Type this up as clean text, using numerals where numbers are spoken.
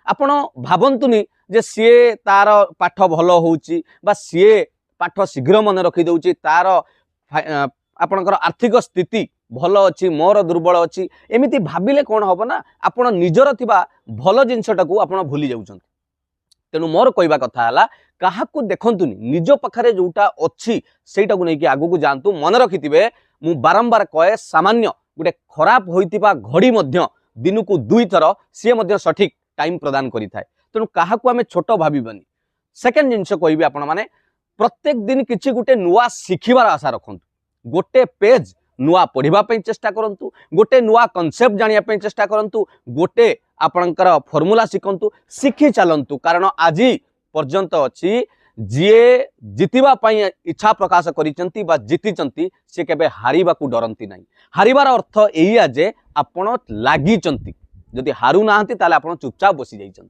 ଆପଣ ଭାବନ୍ତୁନି ଯେ ସିଏ ତାର ପାଠ ଭଲ ହେଉଛି ବା ସିଏ ପାଠ ଶୀଘ୍ର ମନେ ରଖିଦେଉଛି, ତାର ଆପଣଙ୍କର ଆର୍ଥିକ ସ୍ଥିତି ଭଲ ଅଛି, ମୋର ଦୁର୍ବଳ ଅଛି। ଏମିତି ଭାବିଲେ କ'ଣ ହେବ ନା, ଆପଣ ନିଜର ଥିବା ଭଲ ଜିନିଷଟାକୁ ଆପଣ ଭୁଲି ଯାଉଛନ୍ତି। ତେଣୁ ମୋର କହିବା କଥା ହେଲା, କାହାକୁ ଦେଖନ୍ତୁନି, ନିଜ ପାଖରେ ଯୋଉଟା ଅଛି ସେଇଟାକୁ ନେଇକି ଆଗକୁ ଯାଆନ୍ତୁ। ମନେ ରଖିଥିବେ, ମୁଁ ବାରମ୍ବାର କହେ, ସାମାନ୍ୟ ଗୋଟେ ଖରାପ ହୋଇଥିବା ଘଡ଼ି ମଧ୍ୟ ଦିନକୁ 2 ଥର ସିଏ ମଧ୍ୟ ସଠିକ ଟାଇମ୍ ପ୍ରଦାନ କରିଥାଏ। ତେଣୁ କାହାକୁ ଆମେ ଛୋଟ ଭାବିବାନି। ସେକେଣ୍ଡ ଜିନିଷ କହିବି, ଆପଣମାନେ ପ୍ରତ୍ୟେକ ଦିନ କିଛି ଗୋଟେ ନୂଆ ଶିଖିବାର ଆଶା ରଖନ୍ତୁ। ଗୋଟେ ପେଜ୍ ନୂଆ ପଢ଼ିବା ପାଇଁ ଚେଷ୍ଟା କରନ୍ତୁ, ଗୋଟେ ନୂଆ କନସେପ୍ଟ ଜାଣିବା ପାଇଁ ଚେଷ୍ଟା କରନ୍ତୁ, ଗୋଟେ ଆପଣଙ୍କର ଫର୍ମୁଲା ଶିଖନ୍ତୁ, ଶିଖି ଚାଲନ୍ତୁ। କାରଣ ଆଜି ପର୍ଯ୍ୟନ୍ତ ଅଛି, ଯିଏ ଜିତିବା ପାଇଁ ଇଚ୍ଛା ପ୍ରକାଶ କରିଛନ୍ତି ବା ଜିତିଛନ୍ତି, ସେ କେବେ ହାରିବାକୁ ଡରନ୍ତି ନାହିଁ। ହାରିବାର ଅର୍ଥ ଏଇଆ ଯେ ଆପଣ ଲାଗିଛନ୍ତି। ଯଦି ହାରୁନାହାନ୍ତି, ତାହେଲେ ଆପଣ ଚୁପଚାପ ବସି ଯାଇଛନ୍ତି।